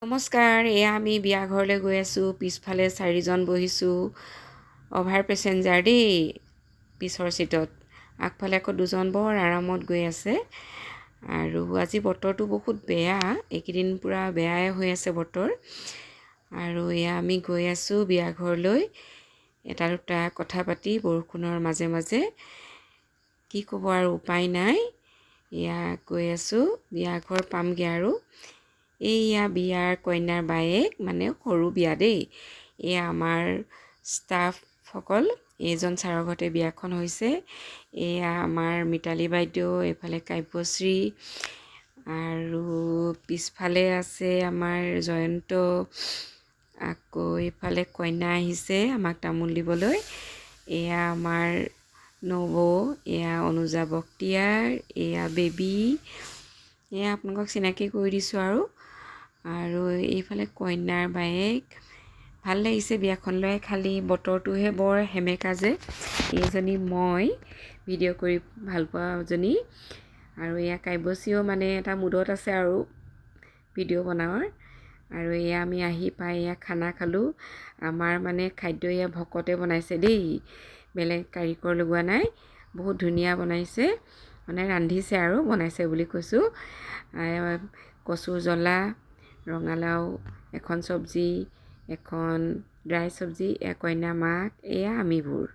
নমস্কাৰ, এয়া আমি বিয়া ঘৰলৈ গৈ আছোঁ। পিছফালে চাৰিজন বহিছোঁ, অভাৰ পেচেঞ্জাৰ দেই পিছৰ চিটত। আগফালে আকৌ দুজন বৰ আৰামত গৈ আছে। আৰু আজি বতৰটো বহুত বেয়া, এইকেইদিন পূৰা বেয়াই হৈ আছে বতৰ। আৰু এয়া আমি গৈ আছোঁ বিয়া ঘৰলৈ, এটা দুটা কথা পাতি বৰষুণৰ মাজে মাজে। কি ক'ব আৰু, উপায় নাই। এয়া গৈ আছোঁ, বিয়া ঘৰ পামগৈ। আৰু এইয়া বিয়াৰ কইনাৰ বায়েক, মানে সৰু বিয়া দেই। এয়া আমাৰ ষ্টাফসকল, এইজন ছাৰৰ ঘৰতে বিয়াখন হৈছে। এয়া আমাৰ মিতালী বাইদেউ, এইফালে কাব্যশ্ৰী আৰু পিছফালে আছে আমাৰ জয়ন্ত। আকৌ এইফালে কইনা আহিছে আমাক তামোল দিবলৈ। এয়া আমাৰ নবৌ, এয়া অনুজা বক্তিয়াৰ, এয়া বেবী। এয়া আপোনালোকক চিনাকি কৰি দিছোঁ। আৰু আৰু এইফালে কইনাৰ বায়েক। ভাল লাগিছে বিয়াখন লৈ, খালি বতৰটোহে বৰ সেমেকা যে। এইজনী মই, ভিডিঅ' কৰি ভাল পোৱাজনী। আৰু এয়া কাব্যশ্ৰীও মানে এটা মুডত আছে আৰু ভিডিঅ' বনোৱাৰ। আৰু এয়া আমি আহি পাই এয়া খানা খালোঁ। আমাৰ মানে খাদ্য এয়া ভকতে বনাইছে দেই, বেলেগ কাৰিকৰ লগোৱা নাই। বহুত ধুনীয়া বনাইছে, মানে ৰান্ধিছে আৰু বনাইছে বুলি কৈছোঁ। কচু জ্বলা, ৰঙালাও এখন চব্জি, এখন ড্ৰাই চব্জি। এয়া কইনা মাক, এয়া আমিবোৰ।